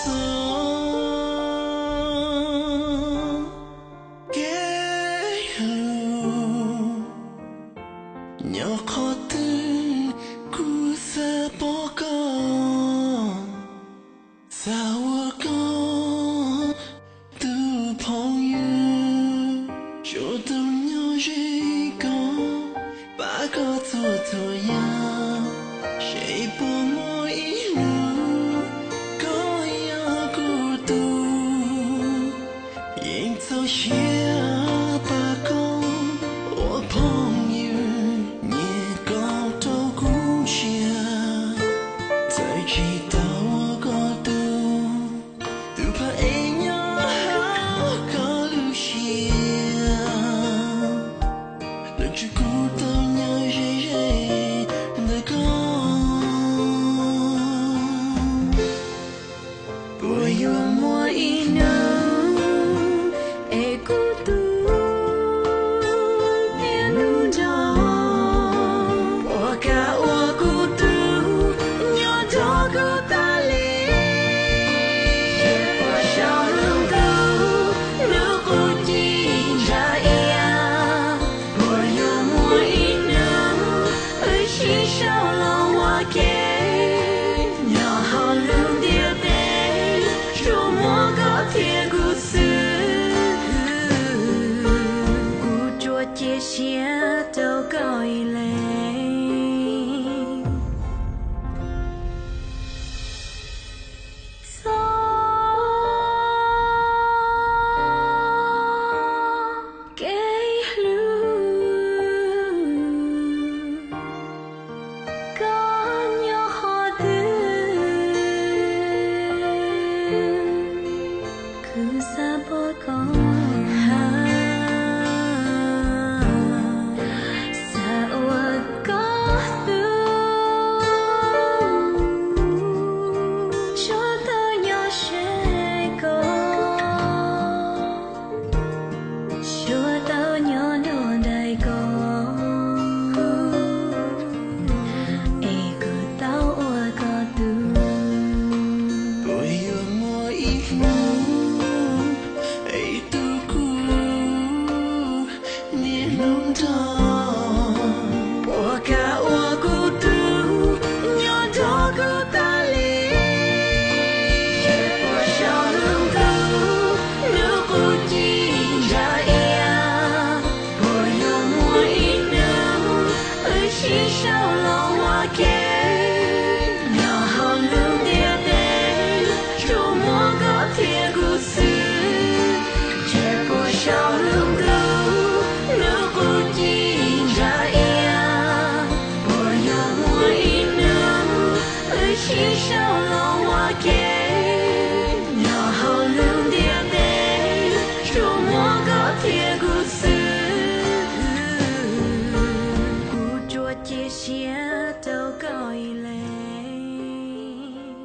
Txoj kev hlub nyob qhov twg kuv xav pom koj, xav ua koj tus phooj ywg, tsuas tau nyob ze koj, pab koj txhua txhua yam, seb puas muaj ib hnub koj yog kuv tug. Yeej txaus siab pab koj ua phooj ywg, nyiam koj rau kuv siab, txawm tsis tau ua koj tug, tus pab ev nyob hauv koj lub siab, los tsuas kuv tau nyob ze ze ntawm koj. Puas yuav muaj ib hnub es kuv tus niaj hnub nrog, puas kam ua kuv tug nyob nrog kuv tas li? Puas sau lub ntuj lub qub ci ntsa iab? Puas yuav muaj ib hnub wb sib sau los ua ke nyob hauv lub ntiaj teb, tsuas muaj koj thiab kuv xwb? Kuv tsuas cia siab rau koj ib leeg. Txoj kev hlub, koj nyob qhov twg, kuv xav pom koj, xav ua koj tug, tsuas tau nyob ze koj, tsuas tau nyob nrog nraim koj, es kuv tau ua koj tug. Puas yuav muaj ib hnub es tus kuv niaj hnub nrog, puas kam ua kuv tug nyob nrog kuv tas li? Puas sau lub ntuj lub qub ci ntsa iab? Puas yuav muaj ib hnub wb sib sau los ua ke nyob hauv lub ntiaj teb, tsuas muaj koj thiab kuv xwb? Ces puas sau lub ntuj lub qub ci ntsa iab? Puas yuav muaj ib hnub wb sib sau los ua ke